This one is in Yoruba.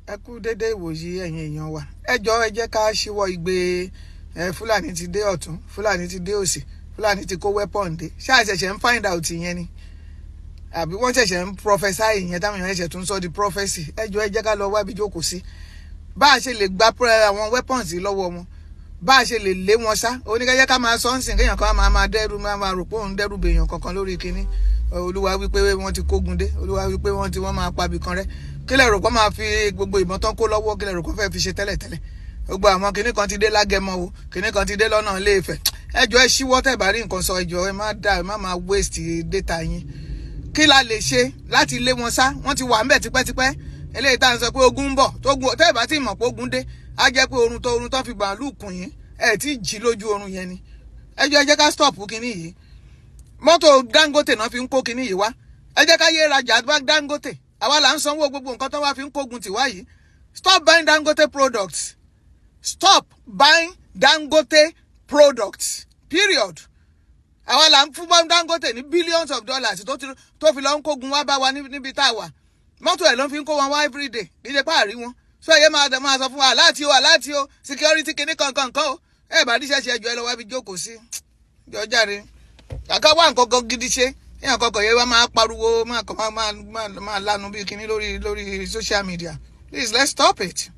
Ẹ kú dédé ìwòyí, ẹ̀yin èèyàn wa. Ẹ jọ̀ọ́, ẹ jẹ́ ká ṣíwọ́ igbe ẹ. Fúlàní ti dé ọ̀tún, Fúlàní ti dé òsì, Fúlàní ti kó weapon dé. Ṣáà ṣẹ̀ṣẹ̀ ń find out ìyẹn ni, àbí wọ́n ṣẹ̀ṣẹ̀ ń prophesy ìyẹn táwọn èèyàn ṣẹ̀ṣẹ̀ tún sọ di prophecy? Ẹ jọ̀ọ́, ẹ jẹ́ ká lọ wábi jókòó sí, bá a ṣe lè gba àwọn weapons yìí lọ́wọ́ wọn, bá a ṣe lè lé wọn sá. Oníkẹ́jẹ́ ká máa sọ ń sìn, kéèyàn kan máa dẹ́rù, máa rò pé òun dẹ́rù bèèyàn kankan lórí kinní. Olúwa wípé wọ́n ti kógun dé, Olúwa wípé wọ́n ti wọ́n máa pabì kan rẹ́. Kí lẹ rò pé máa fi gbogbo ìbọn tán kó lọ́wọ́? Kí lẹ rò pé fẹ́ fi ṣe tẹ́lẹ̀tẹ́lẹ̀? Gbogbo àwọn kinní kan ti dé lágẹmọ o, kinní kan ti dé lọ́nà Ilé Ifẹ̀. Ẹ jọ̀ọ́, ẹ ṣíwọ́. Tẹ́ bá rí nǹkan sọ, ẹ jọ̀ọ́, ẹ má dá, ẹ má máa waste data yín. Kí la lè ṣe láti lé wọn sá? Wọ́n ti wà ńbẹ̀ tipẹ́tipẹ́. Eléyìí tá à ń sọ pé ogun ń bọ̀, tógun tẹ́ ẹ bá ti mọ̀ pé ogun dé, á jẹ́ pé oorun tó fi bàálù kùn yín, ẹ tí jí lójú oorun yẹn ni. Ẹ jọ̀ọ́, ẹ jẹ́ ká stop kinní yìí. Mọ́tò Dangote náà fi ń kó kinní yìí wá. Ẹ jẹ́ ká yé rajà bá Dangote. Àwa là ń sanwó gbogbo nǹkan tó wá fi ń kógun tiwa yìí. Stop buying Dangote products. Stop buying Dangote products, period. Àwa là ń fún bá Dangote ní billions of dollars tó fi lọ ń kógun wá bá wa níbi tá a wà. Mọ́tò ẹ̀ ló fi ń kó wọn wá everyday, kì í ṣe páàrí wọn. So ẹ̀yẹ́ máa sọ fún wa láti o, láti o security kinní kankan kan o. Ẹ bá díṣẹ́ ṣe, ẹjọ́, ẹ lọ wá bí jókòó sí jọ jáde. Kàkà wá nǹkan kan gidi ṣe, èèyàn kankan yẹn wá máa pariwo, máa kàn máa lanu bí kinní lórí social media. Please, let's stop it.